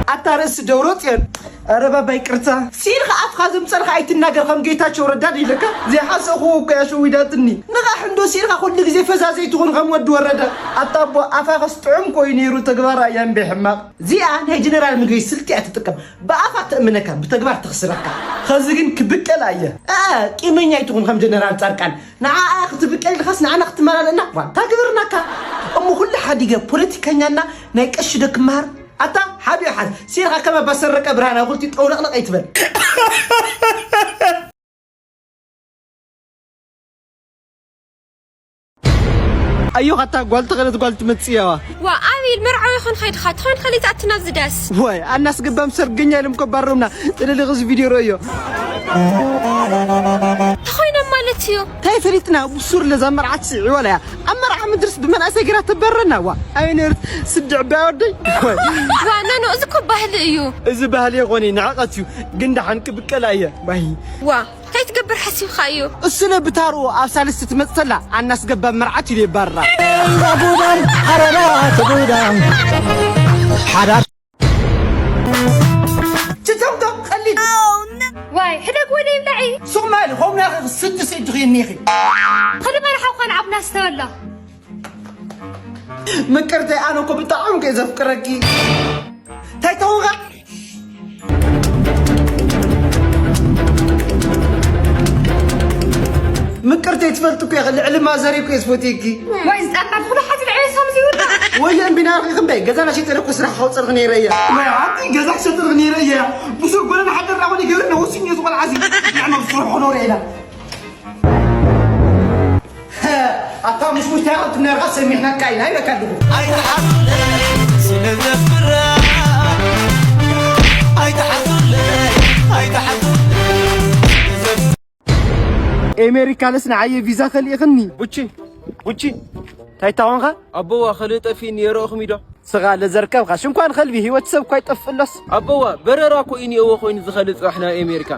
ኣታ ርእሲ ደብረጽዮን። ኧረ ባባ ይቅርታ። ሲልካ ኣፍካ ዘምጸልካ ኣይትናገር ከም ጌታቸው ረዳ ኢለካ። ዘይሓሰኹ እኮ እያ ሸዊዳትኒ። ንቓሕ እንዶ ሲልካ ኩሉ ግዜ ፈዛዘይ ትኹን ከም ወዲ ወረደ። ኣታ ኣቦ ኣፋ ከስጥዑም ኮይ ነይሩ ተግባር ኣያ እምበይ ሕማቕ። እዚኣ ናይ ጀነራል ምግበይ ስልቲ እያ ትጥቀም። ብኣፋ ተእምነካ ብተግባር ተኽስረካ። ኸዚ ግን ክብቀል ኣየ። እ፣ ቂመኛ ኣይትኹን ከም ጀነራል ጻድቃን። ንዓኣ ክትብቀል ኢልካስ ንዓና ክትመላለእና እኳ እንታይ ግበርናካ? እሞ ኩሉ ሓዲገ ፖለቲከኛና ናይ ቀሺ ዶ ክመሃር? ኣታ ሓቢኡ ሓዝ ሲርካ ከም ኣባ ሰረቀ ብርሃን ኣብ ክልቲኡ ጠውለቕለቕ ኣይትበል። ኣዮ ካታ ጓል ተኸለት ጓል ትመጽእ ያዋ። ዋ ኣቤል መርዓዊ ይኹን ኸይድኻ ትኾን ኸሊት ኣትና ኣብዚ ዳስ። ወይ ኣናስገባም ሰርገኛ ኢሎም ከባሮምና። ጥልልቕ እዚ ቪድዮ ርእዮ። ተኾይኖም ማለት እዩ። እንታይ ፈሊጥና ብሱር ለዛ መርዓት ስዒ ወላ እያ። ኣብ መርዓ ምድርስ ብመንእሰይ ግራ ተበረና ዋ። ኣይ ነርት ስድዕ ባወደይ። ወይ ዋ ናኖ እዚ እኮ ባህሊ እዩ። እዚ ባህሊ ይኾን ንዕቐት እዩ። ግን ደሓን ክብቀላ እየ። ባይ ዋ እንታይ ትገብር ሓሲብካ እዩ? እሱ ነብታርኡ ኣብ ሳልስቲ ትመጽእ ተላ ኣናስገባብ መርዓት ኢሉ የባርራ። ቡዳም ሓረራ ትቡዳም ሓዳር ትተምቶ ቀሊድ። ዋይ ሕደግ ወደ ይብላዒ። ሱቕ ማሊ ኾምና ስዲ ስዲ ኺኒኺ። ኸዲ መርሓው ኸን ዓብና ስተበሎ። ምቅርተይ ኣነ እኮ ብጣዕሚ ከ ዘፍቅረኪ። እንታይ ተውጋ? ምቅርተይ ትፈልጥ እኮ ኢኺ፣ ልዕሊ ማዘረይ እኮ እየ ዝፈትየኪ። ወይ ዝጠጣ ብኹሉ ሓዚ ልዕሊ ሰም ዝይውዳ። ወይ እምቢና ርኺ ክንበይ ገዛና ሸጠረ እኮ ስራሕ ከውፅርክ ነይረ እየ። ወይ ኣንቲ ገዛ ሸጥርክ ነይረ እየ። ብሱር ጎነ ንሓደር ናኾነ ይገብር ነው ውስኝ እየ ዝኾነ ዓዚ። ንዕማ ብሱር ሆኖ ርኢና። ኣታ ምሽሙሽ እንታይ ክትብለካ ሰሚዕናካ ኢና ኢለካ ኣለኹ። ኣይትሓዙለይ ስለ ዘፍቅራ፣ ኣይትሓዙለይ፣ ኣይትሓዙለይ። ኤሜሪካ ለስ ንዓየ ቪዛ ከልኢኽኒ። ቡቺ፣ ቡቺ፣ እንታይ ታኾንኻ? ኣቦዋ፣ ከልእ ጠፊእኒ፣ የረእኹም ኢዶ? ስጋ ለዘርከብካ ሽንኳን ከልቢ ህይወት ሰብ እኳ ይጠፍእሎስ። ኣቦዋ፣ በረራ እኮ እዩ እኒኦዎ ኮይኑ ዝኸልእ ጽባሕ ናብ ኤሜሪካ።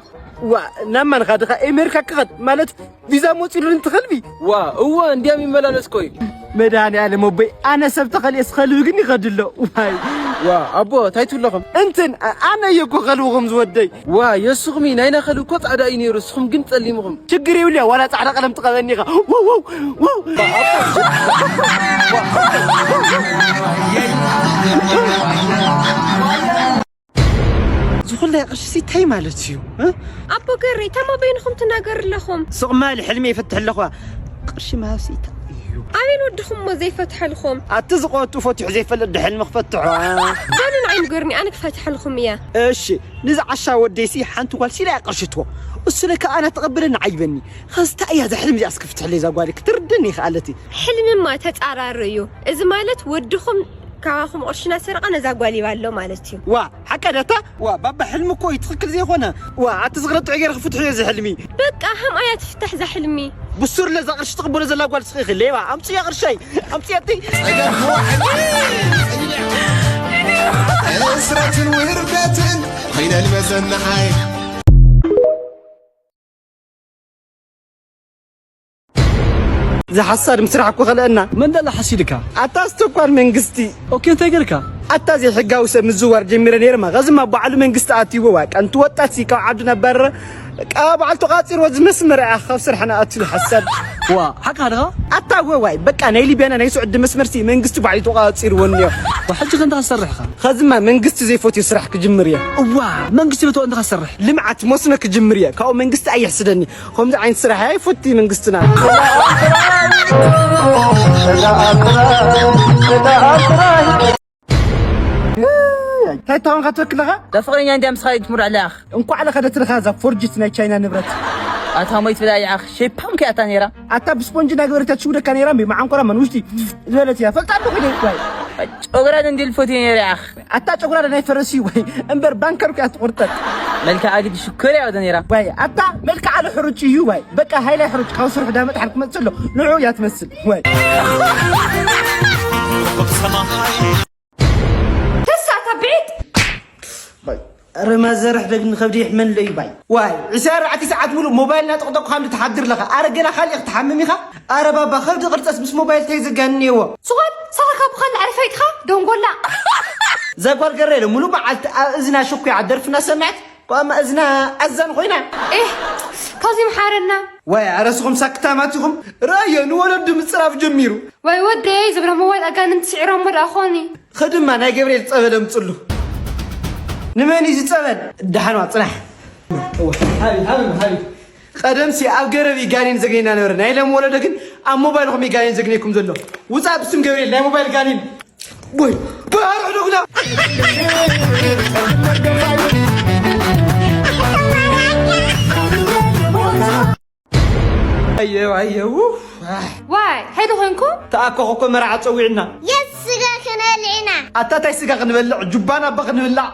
ዋ፣ ናብ ማን ኻድኻ ኤሜሪካ ክኸድ ማለት ቪዛ መፂሉ እንት ከልቢ? ዋ፣ እወ፣ እንዲያም ይመላለስ እኮ እዩ። መድኃኔ ዓለም ኣቦይ፣ ኣነ ሰብ ተኸልኤስ ከልቢ ግን ይኸድ ኣሎ። ዋይ። ዋ፣ ኣቦ፣ እንታይ ትብለኹም? እንትን፣ ኣ-፣ ኣነ እየ እኮ ከልብኹም ዝወደይ። ዋ፣ የሱኹም እዩ፣ ናይና ከልቢ እኮ ጻዕዳ እዩ ነይሩ፣ እስኹም ግን ጸሊምኹም። ችግር የብልያ፣ ዋላ ጻዕዳ ቀለም ትቐበኒ ኢኻ። ዋው፣ ዋው፣ ዋው። ዝኹላይ ቅርሺ እንታይ ማለት እዩ? እ? ኣቦ ገሬ፣ ታማ በይንኹም ትናገር ኣለኹም። ስቕ ማሊ ሕልሚ ይፈትሕ ኣለኹ። ቅርሺ ምሃብሲ እንታይ እዩ? ኣበይን ወድኹም እሞ ዘይፈትሐልኩም? ኣቲ ዝቐወቱ ፈትሑ ዘይፈልጥ ድሕልሚ ክፈትሖ። በሉ ንዓይ ንገሩኒ፣ ኣነ ክፈትሐልኩም እየ። እሺ፣ ንዚ ዓሻ ወደይሲ ሓንቲ ጓል ሲላ እያ ቅርሺ ትቦ። እሱ ለካ ኣና ተቐብለኒ ዓይበኒ። ኸዚ እንታይ እያ እዛ ሕልሚ እዚኣ እስኪ ፍትሕለይ እዛ ጓል ክትርደኒ ይኽኣለቲ። ሕልምማ ተጻራሪ እዩ። እዚ ማለት ወድኹም ካባኹም ቅርሺ እናሰረቐ ነዛ ጓል ይባ ኣሎ ማለት እዩ። ዋ፣ ሓቃ ዳታ? ዋ፣ ባባ ሕልሚ እኮ እዩ ትኽክል ዘይኮነ። ዋ፣ ኣቲ ዝኽረ ጥዑይ ገይረ ክፍትሑ እየ እዚ ሕልሚ። በቃ ሃምኣያ ትፍታሕ እዛ ሕልሚ። ብሱር ለዛ ቅርሺ ትቕበሎ ዘላ ጓል ስኺ ኢኺ ሌባ። ኣምጽያ ቅርሸይ። ኣምጽያ ኣቲ። ጸገም መዋሕድ ዕስረትን ውርደትን ኮይነ ንመዘናሓይ። ዝሓሳድ ምስራሕ እኮ ከልአና። መን ደላ ሓሲድካ? ኣታ ኣስተኳል መንግስቲ። ኦኬ፣ እንታይ ገርካ? ኣታ ዘይሕጋዊ ሰብ ምዝዋር ጀሚረ ነይረ ማ። ኸዚ ማ በዓሉ መንግስቲ ኣትይዎ ዋ። ቀንቲ ወጣት ሲ ካብ ዓዱ ነበር። ቃ በዓል ተቋጺርዎ ዝመስመር ኣያ ካብ ስራሕና ኣትዩ ሓሳድ። ዋ፣ ሓቃ ድኻ? ኣታ ወዋይ፣ በቃ ናይ ሊብያና ናይ ስዑዲ መስመር ሲ መንግስቲ ባዕሉ ተቋጺርዎ እኒኦ። ዋ፣ ሕጂ ከ እንታይ ትሰርሕ ኢኻ? ኸዚ ማ መንግስቲ ዘይፈትዮ ስራሕ ክጅምር እየ። እዋ፣ መንግስቲ በቶ እንታይ ትሰርሕ? ልምዓት መስኖ ክጅምር እየ። ካብኡ መንግስቲ ኣይሕስደኒ። ከምዚ ዓይነት ስራሕ ኣይፈቲ መንግስትና። እንታይ ታውን ካትወክለኻ? እዛ ፍቕረኛ እንዲያ ምስኻ እዩ ትምርዕ ለኣኽ። እንኳዕ ለኸደትልኻ እዛ ፎርጅት ናይ ቻይና ንብረት። ኣታ ሞይት ብላ ይዓኽ ሸይፓም ከያታ ነይራ። ኣታ ብስፖንጅ እናገበረት ትሽውደካ ነይራ እምቢ መዓንቆራ መን ውሽጢ ዝበለት እያ። ፈልጣ ኣለኹ ኢለ ዋይ። ጨጉራ እንዲ ልፎት እየ ነይረ ይዓኽ። ኣታ ጨጉራ ናይ ፈረስ እዩ ወይ እምበር ባንከር እኮ እያ ትቑርጠጥ። መልክዓ ግዲ ሽኮር እያ ወደ ነይራ። ዋይ ኣታ መልክዓ ለሕሩጭ እዩ ዋይ። በቃ ሃይላይ ሕሩጭ ካብ ስርሑ ዳመት ሓልኩ መፅእ ኣሎ ንዑ እያ ትመስል ዋይ። ተሳታ ብዒት። ባይ። ርመ ዘርሕ ደግ ንኸብዲ ይሕመን ለዩ ባይ። ዋይ፣ ዕስራ ኣርባዕተ ሰዓት ሙሉእ ሞባይል እናጠቕጠቑ ከም ትሓድር ለኻ። ኣረ ገና ካልእ ክትሓምም ኢኻ። ኣረ ባባ፣ ከብዲ ቅርጸስ ምስ ሞባይል ተይ ዘጋንንየዎ። ዝኾን፣ ሳኻ ካብ ብኻን ንዓርፈ ኢኻ፣ ደንጎላ። ዘጓል ገረ ኢለ፣ ሙሉእ መዓልቲ ኣብ እዝና ሽኩያ ደርፍና ሰማዕት። ቋማ እዝና ኣዛን ኮይና። ኤህ፣ ካብዚ ምሓረና። ዋይ፣ ኣረ ስኹም ሳክታማት ኢኹም። ረኣዮ፣ ንወለዱ ምጽራፍ ጀሚሩ። ዋይ ወደይ፣ ዝብረ ሞባይል ኣጋንንቲ ስዒሮሞ ደኣ ኾኒ። ኸድማ ናይ ገብርኤል ጸበል ኣምጽሉ። ንመን እዩ ዝጸበል? ደሓን ዋ፣ ጽናሕ። እወ፣ ሃቢ፣ ሃቢ፣ ሃቢ። ቀደምሲ ኣብ ገረብ እዩ ጋኔን ዘግኔና ነበረ። ናይ ሎም ወለዶ ግን ኣብ ሞባይልኹም እዩ ጋኔን ዘግኔኩም ዘሎ። ውጻእ ብስም ገብርኤል ናይ ሞባይል ጋኔን። ወይ፣ ባህር ሕደጉና። ኣየው፣ ኣየው፣ ኡፍ፣ ኣህ። ዋይ፣ ሄዱ ኾንኩ? ተኣኮኹ እኮ መርዓ ጸዊዕና። የስ፣ ስጋ ክንበልዕ ኢና። ኣታ ታይ ስጋ ክንበልዕ? ጁባን ኣባ ክንብላዕ።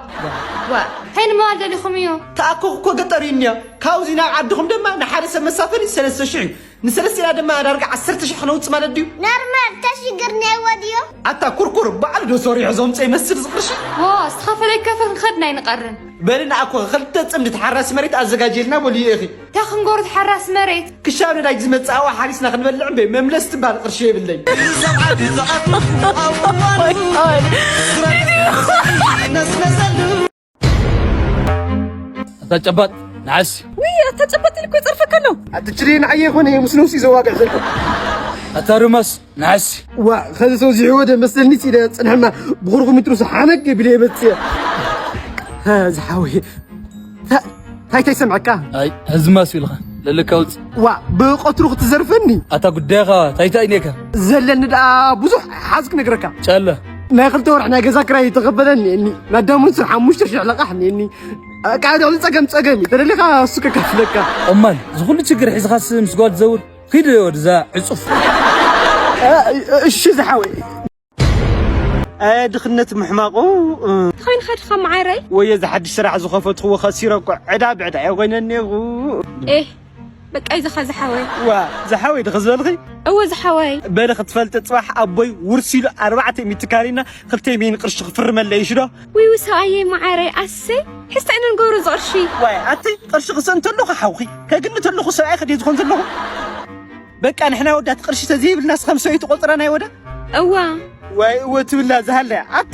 ዋ፣ ታይ ንምባል ደሊኹም እዩ? ተኣኮኹ እኮ ገጠር እዩ እኒኦ። ካብዚ ናብ ዓድኹም ድማ ንሓደ ሰብ መሳፈሪ ሰለስተ ሽሕ እዩ። ንሰለስቲና ድማ ዳርጋ ዓሰርተ ሽሕ ክነውጽእ ማለት ድዩ? ኖርማል፣ ተሽግር ናይ ወድዮ። ኣታ ኩርኩር፣ ባዕሉ ዶ ሰሪሑ ዘምጽኦ ይመስል ዝቕርሺ? ዋ፣ ዝተኸፈለ ይከፈል፣ ክንኸድ ናይ ንቐርን። በሊ ንኣኮ ክልተ ጽምዲ ተሓራሲ መሬት ኣዘጋጅልና በልዮ ኢኺ። እንታይ ክንገብሩ ተሓራሲ መሬት? ክሻብ ነዳጅ ዝመጽእ ኣዋ ሓሪስና ክንበልዕ እምበይ መምለስ ትባል ቅርሺ የብለይ። ኣታ ጨባጥ ንዓሲ። ውይ፣ ኣታ ጨባጥ ኢልኩ ይጸርፈካ ኣሎ። ኣቲ ችሪ ንዓየ ይኾነ ምስ ነብሲ ዘዋግዕ ዘሎ። ኣታ ሩማስ ንዓሲ። ዋ፣ ኸዚ ሰው ዚሕወደ መሰልኒ ሲደ ጽንሕማ ብኹርኹ ሚትሩስ ሓነግ ቢለ የመጽእ። ኸዚ ሓወይ። ታ-፣ ታይ ታይ ሰምዐካ? ኣይ፣ ሕዝማስ ኢልኻ ለለካ ውጽእ። ዋ፣ ብቐትሩ ክትዘርፈኒ? ኣታ ጉዳይኻ ታይ ታይ ነካ? ዘለኒ ደኣ ብዙሕ ሓዝ ክነግረካ። ጨለ። ናይ ክልተ ወርሒ ናይ ገዛ ክራይ ተኸፈለኒ እኒ። ናዳሙን ስር ሓሙሽተ ሽሕ ለቃሕ እኒ። ቃ ደቕሊ ጸገም ጸገም እዩ። ተደሊኻ እሱ ከካፍለካ። እማን፣ ዝኹሉ ችግር ሒዝኻስ ምስ ጓል ትዘውር? ኪድ ወድዛ ዕጹፍ። እ-፣ እሺ ዝሓወይ። ኣየ ድኽነት ምሕማቑ። ተኾይንኻ ድኻ መዓረይ? ወየ፣ እዚ ሓድሽ ስራሕ ዝኸፈትኽዎ ከሲረ እኮ ዕዳ ብዕዳ እየ ኮይነ እኒአኹ። ኤህ፣ በቃ ይዘኻ ዝሓወይ። ዋ፣ ዝሓወይ ድኺ ዝበልኺ? እወ ዝሓወይ። በሊ ክትፈልጢ፣ ጽባሕ ኣቦይ ውርስ ኢሉ ኣርባዕተ ሚእቲ ካሬና ክልተ ሚእቲ ቅርሺ ክፍርመለይ እሺ ዶ? ውይ፣ ውይ፣ ሰብኣየይ መዓረይ፣ ኣሰይ፣ ሕስቲ ኢና ንገብሮ ዝቕርሺ። ዋይ፣ ኣቲ ቅርሺ ክሰእን ተለኹ ሓውኺ፣ ከግኒ ተለኹ ሰብኣይ ከድየ ዝኾን ዘለኹ። በቃ ንሕና ወዳት ቅርሺ ተዘይብልና ስኸም ሰበይቲ ቆጽራ ናይ ወዳ? እዋ። ዋይ፣ እወ ትብላ ዝሃለ፣ ኣቲ።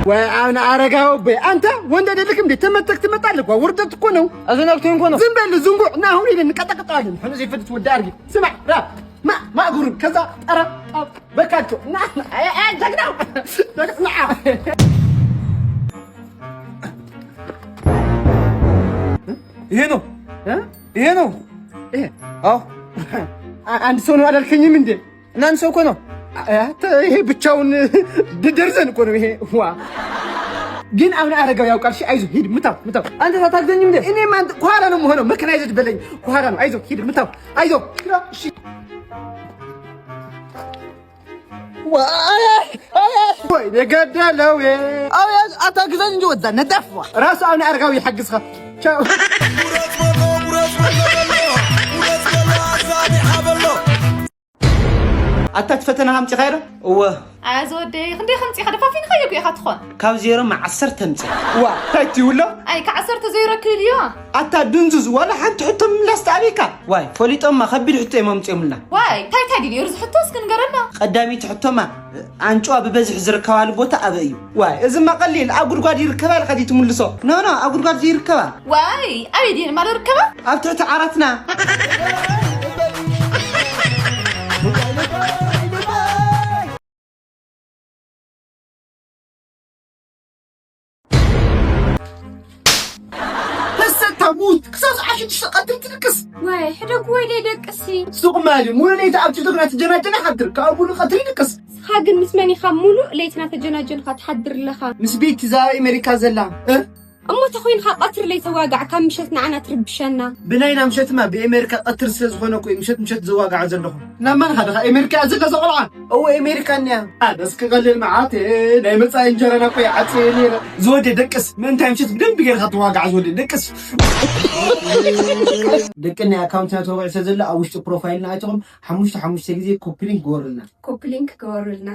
ወይ ኣነ ኣረጋዊ በይ፣ ኣንተ ወንድ አይደለክም እንዴ? ተመተክ ትመጣለህ እኮ፣ ውርደት እኮ ነው። أذنك تنكونه. ዝም በል ዝንጉዕ፣ ና አሁን ሄደን እንቀጠቅጠዋለን። ሕነ ዘይፈትት ወደ አርጊ። ስማ፣ ራ፣ ማ፣ ማእጉር፣ ከዛ ጠራ፣ ጠራ፣ በካልቾ። ና፣ ና፣ አይ፣ አይ፣ ጀግናው፣ ጀግና። ይሄ ነው። እ? ይሄ ነው። ይሄ? አዎ። አ-፣ አንድ ሰው ነው አላልከኝም እንዴ? እናንተ ሰው እኮ ነው። አ-፣ አ-፣ ይሄ ብቻውን ድ-፣ ደርዘን እኮ ነው ይሄ። ዋ። ግን አሁን አረጋው ያውቃል። እሺ፣ አይዞህ፣ ሂድ፣ ምታው፣ ምታው። አንተ ሳታግዘኝ እንዴ? እኔ ማን ከኋላ ነው የምሆነው። መካናይዝድ በለኝ፣ ከኋላ ነው። አይዞህ፣ ሂድ፣ ምታው። አይዞህ። እሺ። ዋ፣ አይ፣ አይ፣ አይ። ወይ የገደለው የ-፣ አይ፣ አይ፣ አታግዘኝ እንጂ ወዛ ነዳፍ። ዋ። ራሱ አሁን አረጋው ይሐግዝኻ። ቻው። ኣታ እቲ ፈተና ኣምጺኻዮ ዶ? እወ። ኣዚ ወደይ፣ ክንደይ ከምጺኻ? ደፋፊንካዮ እኮ ኢኻ ትኾን። ካብ ዜሮ ማ ዓሰርተ ኣምጺኻ። ዋ፣ እንታይ ትብሎ? ኣይ፣ ካብ ዓሰርተ ዘይረክብ እዩ። ኣታ ድንዙዝ፣ ዋላ ሓንቲ ሕቶ ምምላስ ተኣበይካ? ዋይ፣ ፈሊጦማ ከቢድ ሕቶ እዮም ኣምጺኦምልና። ዋይ፣ እንታይ፣ እንታይ ድዩ ነይሩ እዚ ሕቶ? እስኪ ንገረና። ቀዳመይቲ ሕቶማ፣ ኣንጭዋ ብበዝሒ ዝርከባሉ ቦታ ኣበይ እዩ? ዋይ፣ እዚማ ቀሊል፣ ኣብ ጉድጓድ ይርከባ ኢልካ ድዩ ትምልሶ? ኖ፣ ኖ፣ ኣብ ጉድጓድ ዘይርከባ። ዋይ፣ ኣበይ ድየን ማለ ርከባ? ኣብ ትሕቲ ዓራትና። ተሰታ ሙት፣ ክሳብ ሰዓት ሽዱሽተ ቀትሪ ትድቅስ። ዋይ፣ ሕደግ ወይ ደይ ደቅሲ። ሱቕ ማሊ፣ ሙሉ ለይቲ ኣብ ቲክቶክ ናተጀናጀነ ይሓድር፣ ካብ ሙሉ ቀትሪ ይድቅስ። ንስኻ ግን ምስ መን ኢኻ ሙሉእ ለይቲ ናተጀናጀንካ ትሓድር ኣለኻ? ምስ ቤቲ እዛ ኣብ ኣሜሪካ ዘላ። እ? እሞ ተኾይንካ ቀትሪ ለይተዋጋዕካ ምሸት ንዓና ትርብሸና። ብናይና ምሸትማ ብኤሜሪካ ቀትሪ ስለ ዝኾነ እኮ እዩ ምሸት ምሸት ዘዋጋዖ ዘለኹ። ናብ መን ሃድኻ? ኤሜሪካ እያ ዘላ እዛ ቆልዓ? እወ፣ ኤሜሪካ እኒኣ። ኣነስ ክቐልል መዓት እየ፣ ናይ መጻኢ እንጀራና እኮ ይዓጽየ ነይረ። ዝወደ ደቅስ፣ ምእንታይ ምሸት ብደንቢ ጌርካ ትዋጋዕ ዝወደ ደቅስ። ደቂ ናይ ኣካውንትና ተወቂዑ ስለ ዘሎ ኣብ ውሽጢ ፕሮፋይልና ኣቲኹም ሓሙሽተ ሓሙሽተ ግዜ ኮፒ ሊንክ ግበሩልና። ኮፒ ሊንክ ግበሩልና።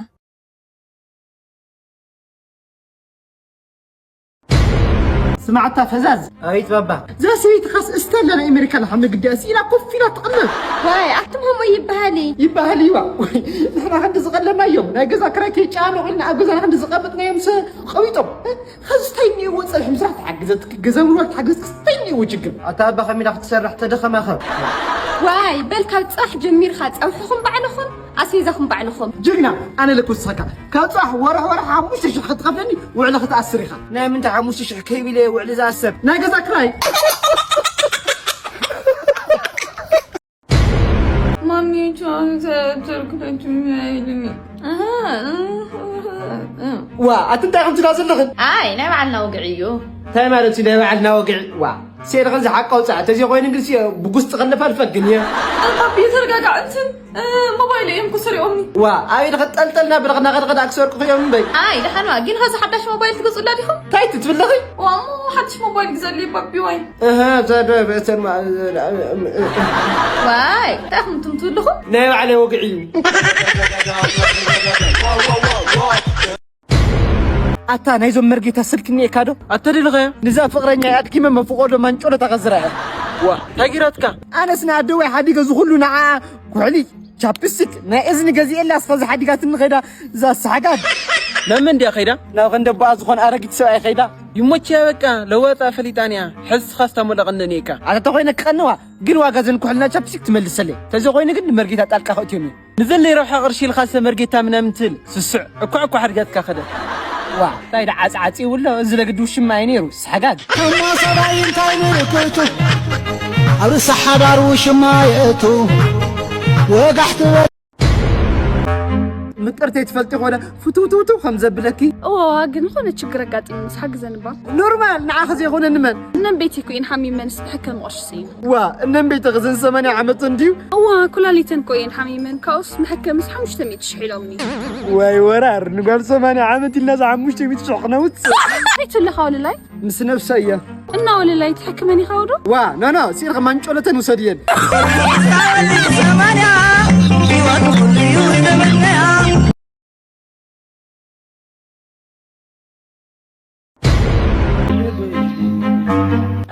ስማዕታ ፈዛዝ። ኣቤት ባባ። እዛ ሰበይቲ ኻስ እስታ ኣላ ናይ ኣሜሪካ ለሓም ግዲ ስኢላ ኮፍ ኢላ ትቕልብ። ዋይ ኣቱም ከምኡ ይበሃል እዩ። ይበሃል እዩ። ንሕና ክንዲ ዝቐለብናዮም ናይ ገዛ ክራይ ከይጨናነቑ ኢልና ኣብ ገዛና ክንዲ ዝቐመጥናዮም ሰ ቀዊጦም። ኸዚ እንታይ እኒአዎ ጸብሒ ምስራሕ ተሓግዘትኪ፣ ገዛ ምንባር ተሓግዘትኪ፣ እንታይ እኒአዎ ችግር? ኣታ ኣባ ከሚላ ክትሰርሕ ተደኸማኸ። ዋይ በል ካብ ጽባሕ ጀሚርካ ጸብሕኹም ባዕልኹም ኣስቤዛኹም ባዕልኹም። ጅግና፣ ኣነ ለክውስኸካ። ካብ ጽባሕ ወርሕ ወርሕ ሓሙሽተ ሽሕ ክትኸፍለኒ ውዕለ ክትኣስር ኢኻ። ናይ ምንታይ ሓሙሽተ ሽሕ ከይብ ኢለ ውዕሊ ዝኣሰር? ናይ ገዛ ክራይ። ማሚ ቻው ተርክበትም ያይልኝ። ዋ ኣቲ እንታይ ከምቲ ዳ ዘለኽን? ኣይ ናይ ባዕልና ወግዒ እዩ። እንታይ ማለት እዩ ናይ ባዕልና ወግዒ? ዋ ሴርኽን ዝሓቃ ውፃእ ተዘይ ኮይኑ እንግዲህ ብጉስጢ ከለፋልፈል ግን እየ። ኣባቢ ተረጋጋዕ እንትን ሞባይል እዮም ክስሪኦምኒ። ዋ ኣበይ ድኸ ጠልጠልና ብለኽና ኸድኸዳ ክሰርቁ እዮም እምበይ። ኣይ ደሓንዋ ግን ኸዚ ሓዳሽ ሞባይል ትገዝኡላ ዲኹም? እንታይ ትትብለኺ? ዋሞ ሓድሽ ሞባይል ግዘሊ ባቢ ዋይ። እህ ዘዶ በተን ማ- ዋይ እንታይ ኹም ትምትብልኹም? ናይ ባዕለይ ወግዒ እዩ። ኣታ ናይዞም መርጌታ ስልክ እኒኤካ ዶ? ኣተደለኸ? ንዛ ፍቕረኛ ኣድኪመ መፍቆዶ ማንጮሎ ተኸዝራ እያ። ዋ እንታይ ጊራትካ? ኣነስ ንኣደዋይ ሓዲገ ዝኹሉ ንዓ ኩሕሊ ቻፕስቲክ ናይ እዝኒ ገዚኤላ እስኸ ዝሓዲጋትኒ ኸይዳ እዛ ሰሓጋግ። ናብ መን ድያ ኸይዳ? ናብ ኸንደቦኣ ዝኾነ ኣረጊት ሰብኣይ ኸይዳ። ይሞችያ በቃ ለዋጣ ፈሊጣንያ ሕዝኻ ስታሞላ ቀነኒካ። ኣታ ተኾይነ ክቐንዋ ግን ዋጋ ዘን ኩሕልና ቻፕስቲክ ትመልሰለይ ተዘኾይነ ግን ንመርጌታ ጣልቃ ከእትዮም እዩ። ንዘለይ ረብሓ ቅርሺ ኢልካ ሰብ መርጌታ ምናምን ትብል ስስዕ እኳ እኳ ሓድጋትካ ከደ። ዋ እንታይ ደዓ ዓጽዓጺ ይብሎ እዚ ለግዲ ውሽማ እዩ ነይሩ ሰሓጋግ። እሞ ሰብኣይ እንታይ ምልክቱ ኣብ ርእሲ ሓዳር ውሽማ የእቱ ወጋሕ ትበል። ምቅርተይ ትፈልጢ ኮነ ፍትውትውትው ከም ዘብለኪ። እዋ ግን ዝኾነ ችግር ኣጋጢሙ ምስ ሓግዘንባ። ኖርማል ንዓኺ ዘይኮነ ንመን? እነን ቤቲ እኮ እየን ሓሚመንስ ብሕክም ቐሽሲ። ዋ እነን ቤቲ ኽዝን ሰማንያ ዓመት እንድዩ። እዋ ኩላሊተን እኮ እየን ሓሚመን ካውስ ንሕክምስ ሓሙሽተ ሚእቲ ሽሕ ኢሎምኒ። ወይ ወራር ንጓል ሰማንያ ዓመት ኢልና ዛ ሓሙሽተ ሚእቲ ሽሕ ክነውጽእ። ከይትብለኻ ወለላይ? ምስ ነብሳ እያ። እና ወለላይ ትሕክመን ኢኻ ወዶ? ዋ ኖ ኖ ሲርኸ ማንጮለተን ውሰድየን።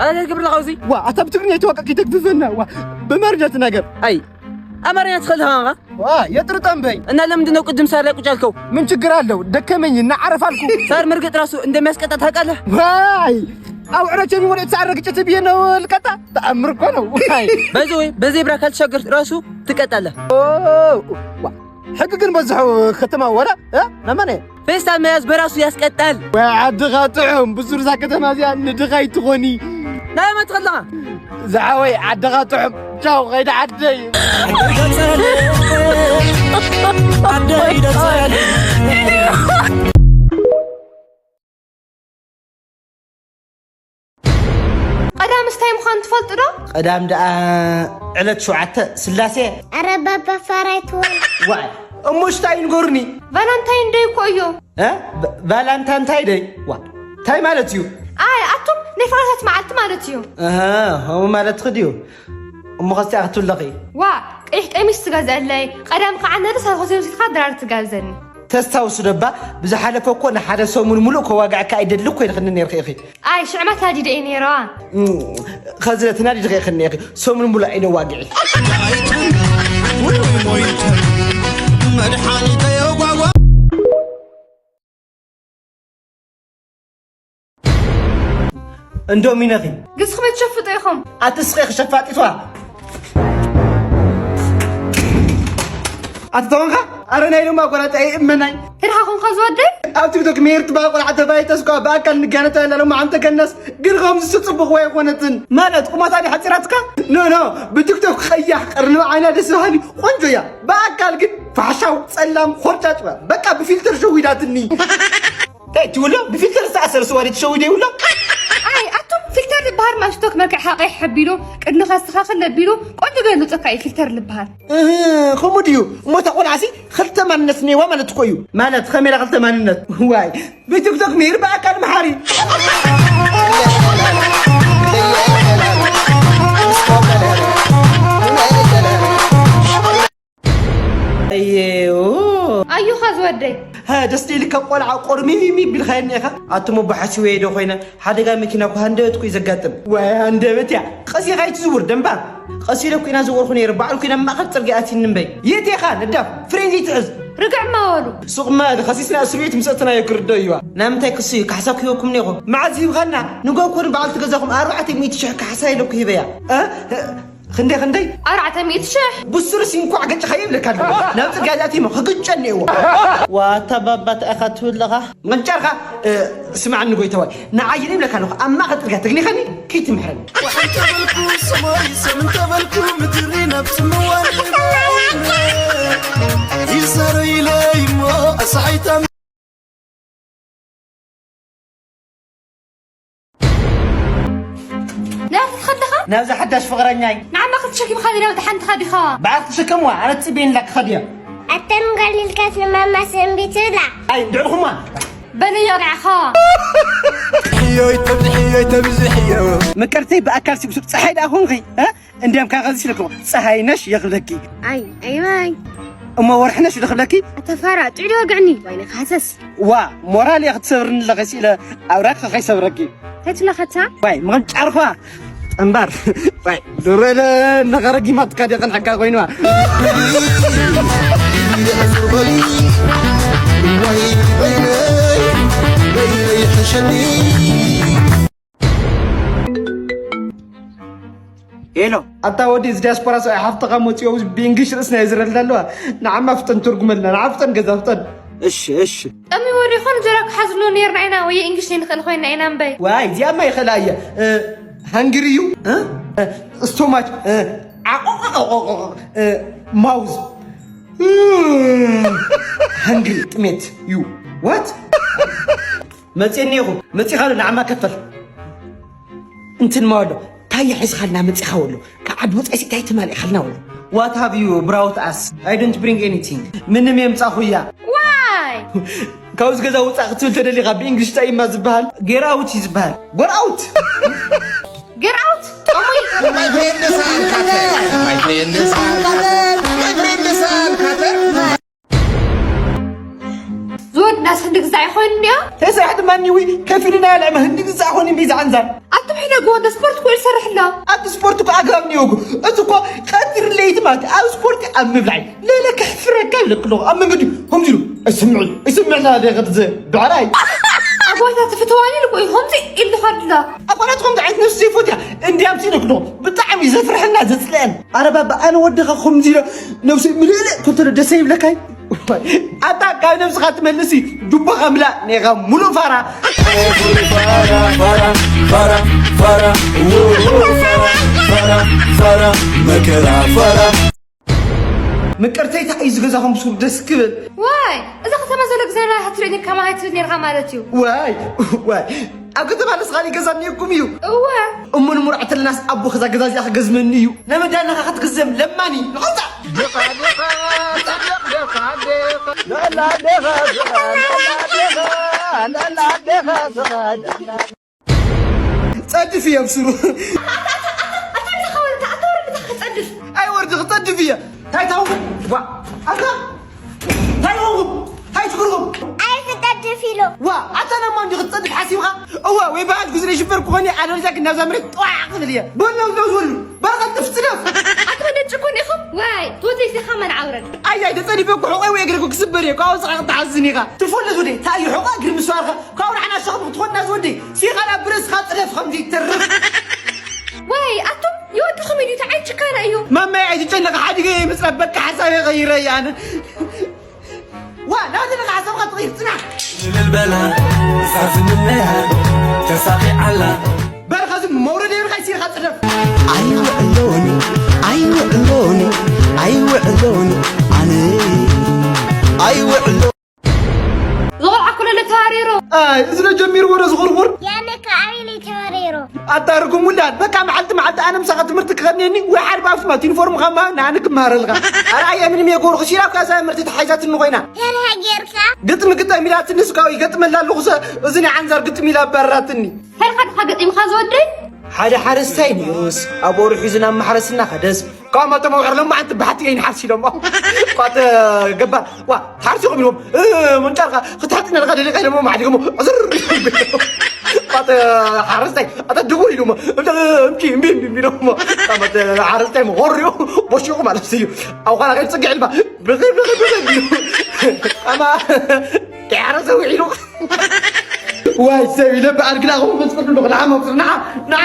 ኣረ ግብር ለኻውዚ ዋ ኣታ ብትግርኛ ይተዋቀቅ ይተግፍፈና ዋ ብመርኛ ትናገር ኣይ ኣማርኛ ትኽእል ሃንኻ ዋ የጥርጠም በይ እና ለምንድን ነው ቅድም ሳር ላይ ቁጭ ያልከው? ምን ችግር አለው ደከመኝ እና አረፍ አልኩ። ሳር መርገጥ ራሱ እንደሚያስቀጣ ታውቃለህ? ዋይ አው ዕረቸ የሚሞለ የተሳረ ግጭት ብዬ ነው ልቀጣ ተአምር እኮ ነው። ዋይ በዚ ወይ በዜብራ ካልተሻገር ራሱ ትቀጣለህ። ኦ ዋ ሕጊ ግን በዝሑ ከተማ ወላ እ? ነመነ ፌስታል መያዝ በራሱ ያስቀጣል። ወይ ዓድኻ ጥዑም ብዙር እዛ ከተማ እዚኣ ንድኻ ይትኾኒ። ናይ መን ትኸለኻ? ዝዓወይ ዓድኻ ጥዑም ቻው ኸይዲ ዓደይ። ዓደይ ደጸል ቀዳምስ እንታይ ምዃኑ ትፈልጡ ዶ? ቀዳም ደኣ ዕለት ሸውዓተ ስላሴ። ኣረ ባባ ፋራ ኣይትኹን። ዋይ እሞ ሽታ እዩ ንገሩኒ። ቫላንታይን ደይ እኮ እዩ። እ? ቫ- ቫላንታንታይ ደይ? ዋ እንታይ ማለት እዩ? ኣይ ኣቱም ናይ ፍቕረታት መዓልቲ ማለት እዩ። እህ ከምኡ ማለት ትኽድ እዩ። እሞ ኸስቲኣ ክትብለኺ። ዋ ቀይሕ ቀሚስ ትገዝአለይ። ቀዳም ከዓ ነርስ ኣብ ሆቴል ወሲድካ ድራር ትጋብዘኒ። ተስታውሲ ዶ እባ ብዝሓለፈ እኮ ንሓደ ሰሙን ሙሉእ ከዋግዐካ ኣይደሊ እኮ ኢልኽኒ ነይርኺ ኢኺ። ኣይ ሽዕመት ናዲደ እየ ነይረዋ። ኸዚ ነቲ ናዲድኺ ኢኽኒ ኢኺ ሰሙን ሙሉእ ኢለ ዋግዒ። እንዶም ኢነኺ። ግዝኹም ትሸፍጡ ኢኹም። ኣቲ ስኺ ክሸፋጢቷ። ኣቲ ተኾንካ ኣረ ናይ ሎማ ጓል ኣጣ ይእመናይ። እንሓ ኾንካ ዝወደይ። ኣብ ቲክቶክ ሜር ትበሃል ቆልዓ ተባይተስ እኳ ብኣካል ንጋነታ ያላ ሎማ ዓንተ ከነስ ግን ከምዚ ስጽቡቕ ወይ ኣይኮነትን። ማለት ቁመታ ድያ ሓጺራትካ? ኖ ኖ ብቲክቶክ ቀያሕ ቀርኒ ዓይና ደስ በሃሊ ቆንጆ እያ። ብኣካል ግን ፋሕሻው ጸላም ኾርጫጭ በቃ ብፊልተር ሸዊዳትኒ። እንታይ ትብሎ ብፊልተር ዝተኣሰረ ስዋ ድዩ ትሸዊዶ ይብሎ። ኣይ ኣቱም ፊልተር ዝበሃል ማሽቶክ መልክዕካ ቀይሕ ኣቢሉ ቅድምኻ ኣስተኻኽል ኣቢሉ ቆንጆ ገይሩ ዘውፀካ እዩ ፊልተር ዝበሃል። እህ ከምኡ ድዩ እሞ እታ ቆልዓሲ ክልተ ማንነት እኒአዋ ማለት እኮ እዩ። ማለት ከመይ ኢላ ክልተ ማንነት ዋይ ብቲክቶክ ምሂር ብኣካል መሓሪ። ኣዩኻ ዝወደይ ሃ፣ ደስ ኢልካ ቆልዓ ቆርሚሚሚ ቢልካየኒ ኢኻ። ኣቱም ኣቦ ሓሲበዮ ዶ ኮይነ፣ ሓደጋ መኪና እኮ ሃንደበት እኮ እዩ ዘጋጥም። ወይ ሃንደበት እያ። ቀስ ኢኻ ኣይትዝውር ደንባር። ቀስ ኢለ እኮ ኢና ዝወርኹ ነይረ፣ ባዕሉ እኮ ኢና ማእኸል ፅርግያ ኣትይኒ እምበይ። የት ኢኻ ነዳፍ? ፍሬን ዘይትሕዝ። ርግዕማ በሉ። ሱቕማ ከሲስና እስር ቤት ምስ ኣእተናዮ ክርድኦ እዩ። ናይ ምንታይ ክሲ እዩ? ካሕሳ እኮ ሂበኩም እኒኹ። መዓዝ ሂብኻና? ንጎ እኮ ንበዓልቲ ገዛኹም ኣርባዕተ ሚእቲ ሽሕ ካሕሳ ኢለ እኮ ሂበያ። እ? ክንደይ፣ ክንደይ? ኣርባዕተ ሚእቲ ሽሕ። ብሱርስ እንኳዕ ገጭኻ ይብለካ ኣለኹ። ናብ ጽርግያ ዝኣትየ እሞ ክግጨኒ እዎ። ዋታ ባባ ተኣኻ ትብል ኣለኻ? ምቕንጫርካ፣ እ፣ ስማዕኒ ጎይታዋይ። ንዓይ ይብለካ ኣለኹ። ኣብ ማእከል ጽርግያ ተግኒኸኒ ከይትምሕረኒ። ወሓን ተበልኩ ሰማይ፣ ሰምን ተበልኩ ምድሪ፣ ናብ ስምዋን ይዛረይለይ እሞ ኣሳሒታ ናብቲ ትኸድኻ? ናብዛ ሓዳሽ ፍቕረኛይ። ንዓማ ክትሸኪምካ ዲና ብቲ ሓንትኻ ዲኻ? በዓል ትሸከምዋ፣ ኣነ ትጽበየኒ ኢላ ክኸድ እየ። ኣተን ጋሊልካስ ንማማ ሰንቢትላ። ኣይ፣ እንድዕልኹማ። በለዮ ንዓኻ። ሕዮይ ተብዝሕዮ፣ ተብዝሕዮ። ምቅርተይ ብኣካል ስብሱብ ፀሓይ ደኣ ኾንኺ፣ እ? እንዲያም ካኸዚ ሽለክሞ ፀሃይ ነሽ የኽለኪ። ኣይ፣ ኣይ፣ ኣይ። እሞ ወርሒ ነሽ ልኽለኪ። ኣታ ፋራ፣ ጥዕዲ ወግዕኒ። ዋይነ ካሰስ። ዋ፣ ሞራል እየ ክትሰብርኒ ኣለኺ ሲለ ኣውራቅ ከይሰብረኪ። ተትለኸታ? ዋይ፣ ምቕንጫርኳ። ጠንባር። ዋይ፣ ዶረለ ነኸረጊማትካ ደቐን ሓካ ኮይንዋ። ሄሎ። ኣታ ወዲ፣ እዚ ዲያስፖራ ሰብኣይ ሓፍትኻ መፂኦ ብእንግሊሽ ርእስና የዝረልና ኣለዋ። ንዓማ ፍጠን ትርጉመልና፣ ንዓ ፍጠን ገዛ ፍጠን። እሺ፣ እሺ። ጠሚ ወዲ ኾን ጀራ ክሓዝሉ ነይርና ኢና፣ ወይ እንግሊሽ ዘይንኽእል ኮይና ኢና እምበይ። ዋይ፣ እዚኣማ ይኽእላ እየ። እ፣ ሃንግሪ እዩ። እ? እ፣ ስቶማች። እ፣ ዓቆቆቆቆቆ። እ፣ ማውዝ። እ፣ ሃንግሪ፣ ጥሜት እዩ። ዋት? መፅየኒ ኢኹ፣ መፂኻ ኣሎ ንዓማ ከፈል። እንትን ማወሎ፣ እንታይ ሒዝኻልና መፂኻ ወሎ? ካብ ዓዲ ወፃኢ እንታይ ተማሊእኻልና ወሎ? What have you brought us? I don't bring anything. ምንም የምፃኹ እያ። ዋይ! ካብዚ ገዛ ውፃእ ክትብል ተደሊኻ ብእንግሊሽ እንታይ እማ ዝበሃል? Get out እዩ ዝበሃል። ጎር ኣውት! ገርኣውት! ጠሙይ! My friend is Alcatel. My friend is Alcatel. My friend is Alcatel. ዝወድናስ ህንዲ ግዛዕ ይኾይኑ እኒኦ? ተስራሕ ድማ እኒዊ ከፊልና ያለ ህንዲ ግዛዕ ኾይኑ እምቢ ዝዓንዛር። ኣቱም ሕደግዎ፣ እንዶ ስፖርት እኮ ይሰርሕ ኣሎ። ኣብቲ ስፖርት እኮ ኣግራብ እኒኦኩ። እዚ እኮ ቀትሪ ለይቲ ማለት ኣብ ስፖርት ኣብ ምብላዕ ለለ ከሕፍረካ ይብለክ ኣለኹ። ኣብ መንገዲ ከምዚ ኢሉ ኣይስምዕ፣ ኣይስምዕ እናበለ ከትዘ ብዕራይ። ኣጓታ ትፍትዋኒ ኢሉ እኮ እዩ ከምዚ ኢሉ ዝኸድ ኣሎ። ኣጓላት ከምዚ ዓይነት ነፍሲ ዘይፈትያ እንድያም ሲኢለክ ኣለኹ። ብጣዕሚ ዘፍርሐና ዘጽልአን። ኣረ ባባ፣ ኣነ ወድኻ ከምዚ ኢሎ ነብሰይ ምልእልእ ኮንተሎ ደሰ ይብለካይ። ኣታ ካብ ነብስኻ ትመልሲ ጁባኻ ምላእ ኔኻ ሙሉእ ፋራ። ፋራ፣ ፋራ፣ ፋራ፣ ፋራ፣ ፋራ፣ ፋራ፣ መከራ ፋራ። ምቅርተይ፣ እንታይ እዩ ዝገዛኹም ሱር ደስ ክብል? ዋይ፣ እዛ ከተማ ዘሎ ግዛና ክትርኢ ከማይ ትብል ኔርካ ማለት እዩ። ዋይ፣ ዋይ፣ ኣብ ከተማ ደስ ካሊ ገዛ እኒአኩም እዩ። እወ። እሞ ንሙርዓት ኣለናስ ኣቦ ከዛ ገዛ እዚኣ ክገዝመኒ እዩ። ነመዳናኻ ክትግዘም ለማኒ ንቐልጣ። ጸድፍ እየ ብስሩ። ኣታ እንታይ ተኻወልካ? ኣታ ወርድኻ ክጸድፍ። ኣይ ወርዲ ክጸድፍ እየ። እንታይ ታውኩም? ዋ፣ ኣታ እንታይ ሆንኩም? እንታይ ትግርኩም? ኣይ ክጸድፍ ኢሉ። ዋ፣ ኣታ ነማ እንዲ ክትጸድፍ ሓሲብካ? እዋ፣ ወይ በዓል ጉዝረ ሽፈር ክኾን እየ፣ ኣለበለዚያ ግን ናብዛ መሬት ጥዋዕ ክብል እየ። በል፣ በል፣ በል፣ በል፣ በል፣ ቀልጥፍ፣ ጽደፍ። ኣታ ደጭኩን ኢኹም? ዋይ፣ ትወተይ ዚኻ መን ዓውረድ? ኣያይ፣ ተጸዲፈ እኮ ሕቆይ ወይ እግረይ እኮ ክስበር እየ። ካብኡ ስራቕ ትሓዝን ኢኻ። ትፈልጥ ወደይ፣ እንታይ እዩ ሕቆ እግሪ ምስባርካ? ካብኡ ንዓና ሸኽሚ ክትኾንና ዝወደይ። ሲኻ ናብ ብርእስኻ ጽደፍ ከምዚ ይተርፍ። ዋይ፣ ኣቱም ይወድኹም እዩ፣ እንታይ ዓይነት ጭካነ እዩ? ማማይ፣ ኣይትጨነቕ፣ ሓዲገ እየ ምጽራፍ፣ በቃ ሓሳበይ ቀይረ እየ ኣነ። ዋ፣ ናብቲ ነኻ ሓሳብካ ትቕይር፣ ጽናሕ። እልል በላ፣ እዛ ዝምነያ ተሳኺዓላ። በል፣ ኸዚ መውረድ የብልካ፣ ይሲርካ ጽደፍ። ኣይውዕሎን፣ ኣይውዕሎን፣ ኣይውዕሎን፣ ኣነ ኣይውዕሎ። ዝቖልዓ ኩለለ ተዋሪሩ። ኣይ፣ እዚ ዶ ጀሚርዎ ዶ ዝቑርቑር? ያነ ከዓቢለይ ተዋሪሩ። ኣታ ርጉም ውላድ፣ በቃ መዓልቲ መዓልቲ ኣነ ምሳኻ ትምህርቲ ክኸድኒ ወይ ሓደ ብኣፍስማት ዩኒፎርም ኻማ ንኣነ ክመሃረልካ። ኣረ ኣየ ምንም የጎርኹ፣ ሲላ እኮ እዛ መርቲ ተሓይዛትኒ ኮይና። ሄልሃ ጌርካ? ግጥሚ ግጠም ኢላትኒ፣ ስጋዊ ይገጥመላ ኣለኹ፣ ሰ-፣ እዚ ናይ ዓንዛር ግጥሚ ኢላ ኣባረራትኒ። ሄልካ ድኻ ገጢምካ ዝወደይ? ሓደ ሓረስታይ ነይሩስ፣ ኣብኡ ርሒዙ ናብ ማሕረስ እናኸደስ፣ ካብ መጠ መውዕር ሎም ዓንቲ ብሓቲ ይንሓርሲ ኢሎሞ። ቋተ ገባር ዋ ሓርሲ ኢሎም። መንጫርካ ክትሓጥነ ለካ ደሊካ ኢሎሞ ማዕዲጎሞ። ዕዝር ቋተ ሓረስታይ ኣታ ድቡ ኢሎሞ። እምቲ እምቢ እምቢ ኢሎሞ። ሓረስታይ መቆሪኡ ቦሽቁ ማለት እዩ። ኣብ ኳላ ከይድ ጽግዕ ኢልባ ብኺ ብኺ ብኺ ኢሉ። ኣማ ዳዕረ ዘውዒሉ። ዋይ ሰብ ኢለ በኣድግና ኹም ፍንጽቅዱ ንዓ መብጽር ንዓ ንዓ